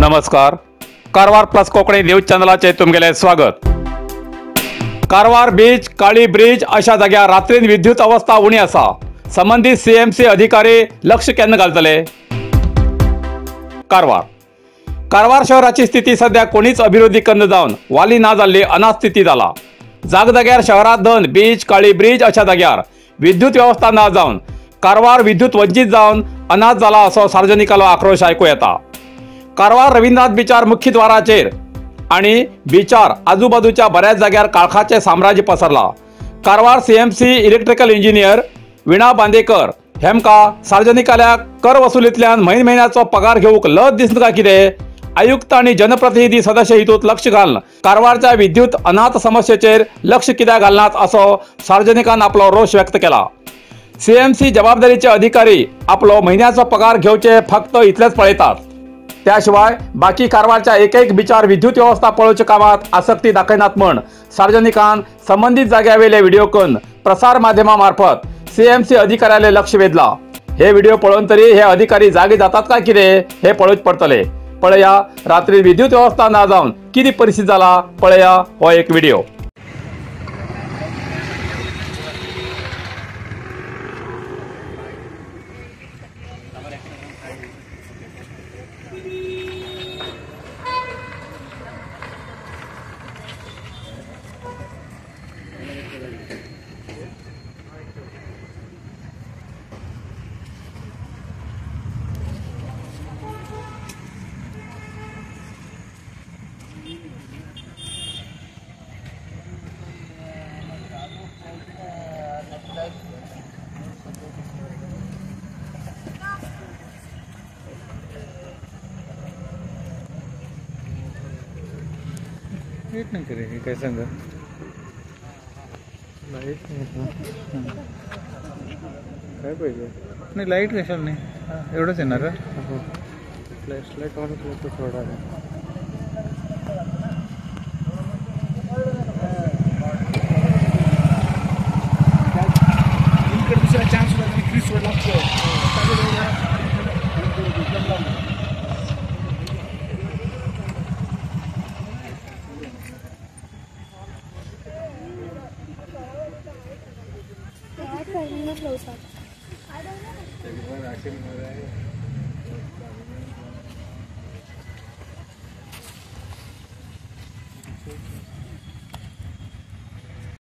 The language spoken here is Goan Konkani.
नमस्कार, कारवार प्लस कोंकणी न्यूज चॅनलाचे तुमगेले स्वागत। कारवार बीच, काळी ब्रिज अशा जाग्यार रात्रीन विद्युत अवस्था उणी आसा। संबंदीत सीएमसी अधिकारी लक्ष केन्ना घालतले? कारवार कारवार शहराची स्थिती सध्या कोणीच अभिवृद्धी कन्न जावन वाली ना जाल्ली अनाथ स्थिती जाला। जागजाग्यार शहरात धन बीच, काळी ब्रिज अशा जाग्यार विद्युत व्यवस्था ना जावन कारवार विद्युत वंचित जावन अनाथ जाला असो सार्वजनिकालो आक्रोश आयकू येता। कारवार रवींद्रनाथ बिचार मुख्य द्वाराचेर आणि बिचार आजूबाजूच्या बऱ्याच जाग्यार काळखाचे साम्राज्य पसरला। Karwar CMC electrical engineer Veena Bandekar हेमका सार्वजनिकाल्या कर वसुलींतल्यान म्हयन म्हयन्याचो पगार घेवंक लज दिसना काय कितें? आयुक्त आणि जनप्रतिनिधी सदस्य हितूत लक्ष घालून कारवारच्या विद्युत अनाथ समस्येचेर लक्ष कित्याक घालनात असो सार्वजनिकान आपलो रोष व्यक्त केला। सीएमसी जबाबदारीचे अधिकारी आपलो म्हयन्याचो पगार घेवचे फक्त इतलेच पळयतात, त्याशिवाय बाकी कारवारच्या एक एक बिचार विद्युत व्यवस्था पळोवच्या कामात आसक्ती दाखयनात म्हण सार्वजनिकान संबंधित जाग्यावेले व्हिडिओ करून प्रसार माध्यमा मार्फत सीएमसी अधिकाऱ्याले लक्ष वेधला। हे व्हिडिओ पळोवन तरी हे अधिकारी जागे जातात काय कितें हे पळोवचे पडटले। पळया रात्री विद्युत व्यवस्था ना जावन कितें परिस्थिती जाला, पळया हो एक व्हिडिओ। लाइट नहीं करेगी कैसे अंदर लाइट नाही काय पाहिजे? नाही लाईट कशाला नाही, एवढंच येणार। फ्लॅश लाईट ऑन केलं तर थोडा दुसरा चान्स क्रीज सोडला।